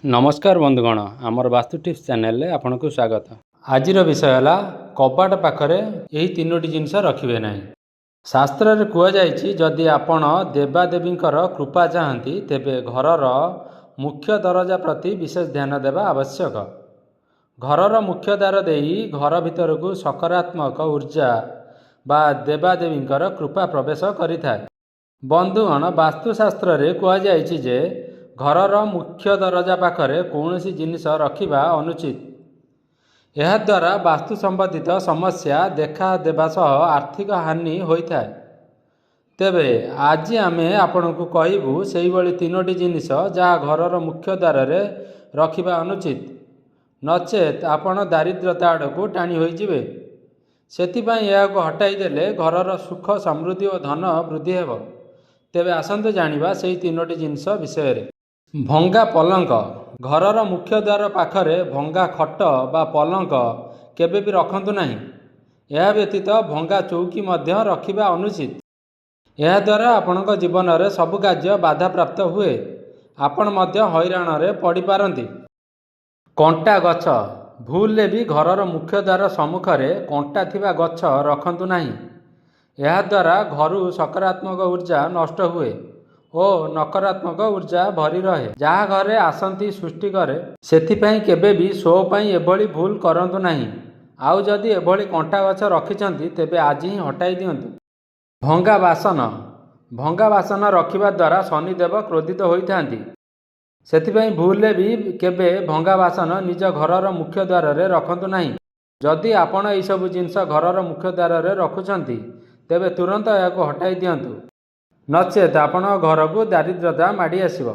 ନମସ୍କାର ବନ୍ଧୁଗଣ, ଆମର ବାସ୍ତୁ ଟିପ୍ସ ଚ୍ୟାନେଲରେ ଆପଣଙ୍କୁ ସ୍ୱାଗତ। ଆଜିର ବିଷୟ ହେଲା, କବାଟ ପାଖରେ ଏହି ତିନୋଟି ଜିନିଷ ରଖିବେ ନାହିଁ। ଶାସ୍ତ୍ରରେ କୁହାଯାଇଛି, ଯଦି ଆପଣ ଦେବାଦେବୀଙ୍କର କୃପା ଚାହାନ୍ତି, ତେବେ ଘରର ମୁଖ୍ୟ ଦରଜା ପ୍ରତି ବିଶେଷ ଧ୍ୟାନ ଦେବା ଆବଶ୍ୟକ। ଘରର ମୁଖ୍ୟ ଦ୍ୱାର ଦେଇ ଘର ଭିତରକୁ ସକାରାତ୍ମକ ଉର୍ଜା ବା ଦେବାଦେବୀଙ୍କର କୃପା ପ୍ରବେଶ କରିଥାଏ। ବନ୍ଧୁଗଣ, ବାସ୍ତୁଶାସ୍ତ୍ରରେ କୁହାଯାଇଛି ଯେ ଘରର ମୁଖ୍ୟ ଦରଜା ପାଖରେ କୌଣସି ଜିନିଷ ରଖିବା ଅନୁଚିତ। ଏହାଦ୍ୱାରା ବାସ୍ତୁ ସମ୍ବନ୍ଧିତ ସମସ୍ୟା ଦେଖା ଦେବା ସହ ଆର୍ଥିକ ହାନି ହୋଇଥାଏ। ତେବେ ଆଜି ଆମେ ଆପଣଙ୍କୁ କହିବୁ ସେହିଭଳି ତିନୋଟି ଜିନିଷ, ଯାହା ଘରର ମୁଖ୍ୟ ଦ୍ୱାରରେ ରଖିବା ଅନୁଚିତ, ନଚେତ୍ ଆପଣ ଦାରିଦ୍ରତା ଆଡ଼କୁ ଟାଣି ହୋଇଯିବେ। ସେଥିପାଇଁ ଏହାକୁ ହଟାଇ ଦେଲେ ଘରର ସୁଖ, ସମୃଦ୍ଧି ଓ ଧନ ବୃଦ୍ଧି ହେବ। ତେବେ ଆସନ୍ତୁ ଜାଣିବା ସେହି ତିନୋଟି ଜିନିଷ ବିଷୟରେ। ଭଙ୍ଗା ପଲଙ୍କ। ଘରର ମୁଖ୍ୟ ଦ୍ୱାର ପାଖରେ ଭଙ୍ଗା ଖଟ ବା ପଲଙ୍କ କେବେ ବି ରଖନ୍ତୁ ନାହିଁ। ଏହା ବ୍ୟତୀତ ଭଙ୍ଗା ଚୌକି ମଧ୍ୟ ରଖିବା ଅନୁଚିତ। ଏହାଦ୍ୱାରା ଆପଣଙ୍କ ଜୀବନରେ ସବୁ କାର୍ଯ୍ୟ ବାଧାପ୍ରାପ୍ତ ହୁଏ। ଆପଣ ମଧ୍ୟ ହଇରାଣରେ ପଡ଼ିପାରନ୍ତି। କଣ୍ଟା ଗଛ। ଭୁଲରେ ବି ଘରର ମୁଖ୍ୟ ଦ୍ୱାର ସମ୍ମୁଖରେ କଣ୍ଟା ଥିବା ଗଛ ରଖନ୍ତୁ ନାହିଁ। ଏହାଦ୍ୱାରା ଘରୁ ସକାରାତ୍ମକ ଉର୍ଜା ନଷ୍ଟ ହୁଏ ଓ ନକାରାତ୍ମକ ଉର୍ଜା ଭରି ରହେ, ଯାହା ଘରେ ଅଶାନ୍ତି ସୃଷ୍ଟି କରେ। ସେଥିପାଇଁ କେବେ ବି ଶୋ ପାଇଁ ଏଭଳି ଭୁଲ କରନ୍ତୁ ନାହିଁ। ଆଉ ଯଦି ଏଭଳି କଣ୍ଟା ଗଛ ରଖିଛନ୍ତି, ତେବେ ଆଜି ହିଁ ହଟାଇ ଦିଅନ୍ତୁ। ଭଙ୍ଗା ବାସନ। ଭଙ୍ଗା ବାସନ ରଖିବା ଦ୍ୱାରା ଶନିଦେବ କ୍ରୋଧିତ ହୋଇଥାନ୍ତି। ସେଥିପାଇଁ ଭୁଲରେ ବି କେବେ ଭଙ୍ଗା ବାସନ ନିଜ ଘରର ମୁଖ୍ୟ ଦ୍ୱାରରେ ରଖନ୍ତୁ ନାହିଁ। ଯଦି ଆପଣ ଏହିସବୁ ଜିନିଷ ଘରର ମୁଖ୍ୟ ଦ୍ୱାରରେ ରଖୁଛନ୍ତି, ତେବେ ତୁରନ୍ତ ଏହାକୁ ହଟାଇ ଦିଅନ୍ତୁ, ନଚେତ୍ ଆପଣଙ୍କ ଘରକୁ ଦାରିଦ୍ରତା ମାଡ଼ି ଆସିବ।